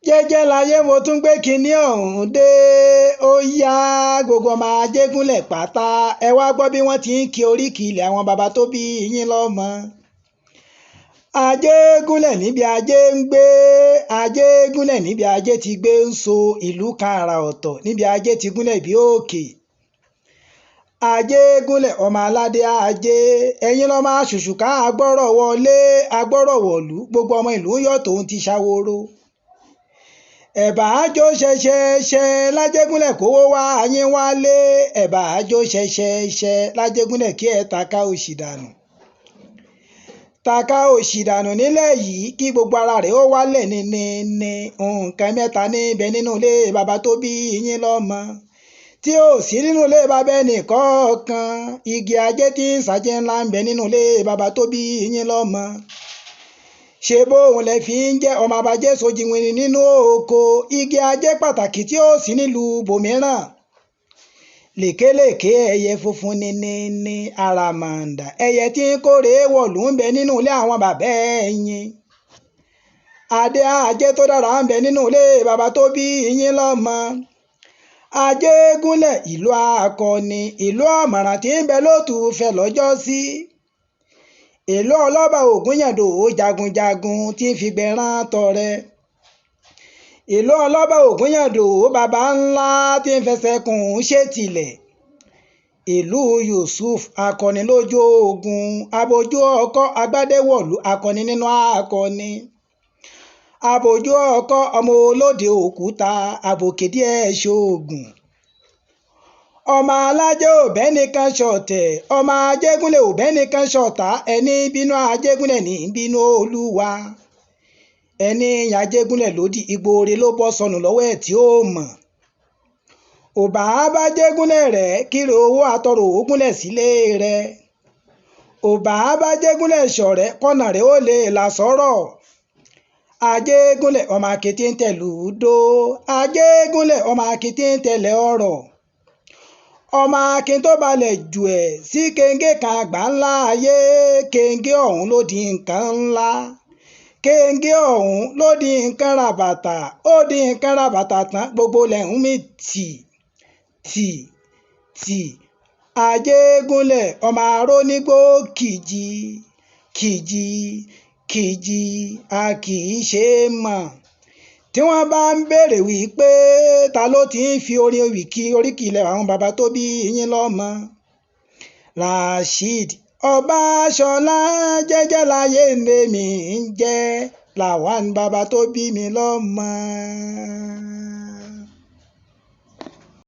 Jẹ́jẹ́ láyé, mo tún gbé kinní ọ̀hún dé. Ó yá, gbogbo ọmọ Ajégúnlẹ̀ pátá, ẹ wá gbọ́ bí wọ́n ti ń kí oríkì ilẹ̀ àwọn baba tó bí yín lọ́mọ. Ajégúnlẹ̀ níbi ajé ń gbé, Ajégúnlẹ̀ níbi ajé ti gbé ń so, ìlú kan àrà ọ̀tọ̀ níbi ajé ti gúnlẹ̀ bí òkè. Ajégúnlẹ̀ ọmọ aládé ajé, ẹ̀yin lọ́mọ aṣùṣùká agbọ́rọ̀ wọlé, agbọ́rọ̀ wọ̀lú, gbogbo ọmọ ìlú ń yọ̀ tòun ti ṣàwòrò. Ẹ̀bà àjò ṣẹṣẹṣẹ lájégúnlẹ̀ kówó wá yín wálé, ẹ̀bà àjò ṣẹṣẹṣẹ lájégúnlẹ̀ kí ẹ taka òṣì dànù. Taka òṣì dànù nílẹ̀ yìí kí gbogbo ara rẹ̀ ó wálẹ̀ ní nǹkan mẹ́ta níbẹ̀ nínú ilé baba tó bí yín lọ́mọ tí ò sí nínú ilé baba ẹnì kọ̀ọ̀kan. Igi ajé tí ń sàjẹ́ ńlá ń bẹ nínú ilé baba tó bí yín lọ́mọ. Ṣe bóun lẹ fi ń jẹ́ ọmọ abajẹ́ sojiwìnrin nínú oko, igi ajé pàtàkì tí ó sí nílùú bòmíràn. Lèkélèké ẹyẹ funfun ní àràmàǹdà ẹyẹ tí ń kórè wọ̀lú ń bẹ nínú ilé àwọn bàbá ẹ̀yin. Adé ajé tó dára ń bẹ nínú ilé baba tó bí yín lọ́mọ. Ajégúnlẹ̀ ìlú akọni, ìlú ọ̀mọ̀ràn tí ń bẹ lótùúfẹ̀ lọ́jọ́sí. Ìlú ọlọ́ba Ògúnyàndò jagunjagun tí ń figbẹ̀rán tọrẹ. Ìlú ọlọ́ba Ògúnyàndò baba ńlá tí ń fẹsẹ̀ kùn ṣètìlẹ̀. Ìlú Yusuf akọni lójú ogun, abojú ọkọ́ agbádéwọ̀lú akọni nínú akọni. Abojú ọkọ́ ọmọ olóde òkúta àbòkè díẹ̀ ṣoògùn. Ọmọ alájẹ ò bẹ́nìkan ṣọ̀tẹ̀, ọmọ Ajégúnlẹ̀ ò bẹ́nìkan ṣọ̀tá, ẹni bínú Ajégúnlẹ̀ ní bínú Olúwa. Ẹni Ajégúnlẹ̀ lódì igbóore ló bọ́ sọnù lọ́wọ́ ẹ̀ tí ó mọ̀. Òbá bá Jégúnlẹ̀ rẹ̀ kíre owó àtọrọ̀ ògúnlẹ̀ sílé rẹ̀. Òbá bá Jégúnlẹ̀ ṣọ̀rẹ́ kọ́nà rẹ̀ ó lè là sọ́rọ̀. Ajégúnlẹ̀ ọmọ akété ń tẹ̀lú dó, Ajégúnlẹ̀ ọmọ akété ń tẹ̀lé ọ̀rọ̀. Ọmọ akin tó balẹ̀ jù ẹ̀ sí kéńgé kan àgbà ńlá ayé, kéńgé ọ̀hún ló di nǹkan ńlá. Kéńgé ọ̀hún ló di nǹkan ràbàtà, ó di nǹkan ràbàtà tán, gbogbo ilẹ̀ ń mì tì tì tì. Ajégúnlẹ̀ ọmọ arónígbó kìjì kìjì kìjì, a kì í ṣe é mọ̀. Tí wọ́n bá ń béèrè wípé ta ló ti ń fi orin ewì kí oríkì ilẹ̀ àwọn baba tó bí yín lọ́mọ. Rasheed Ọbaṣọlá jẹ́jẹ́ láyé lèmi ń jẹ́ Lawan baba tó bí mi lọ́mọ.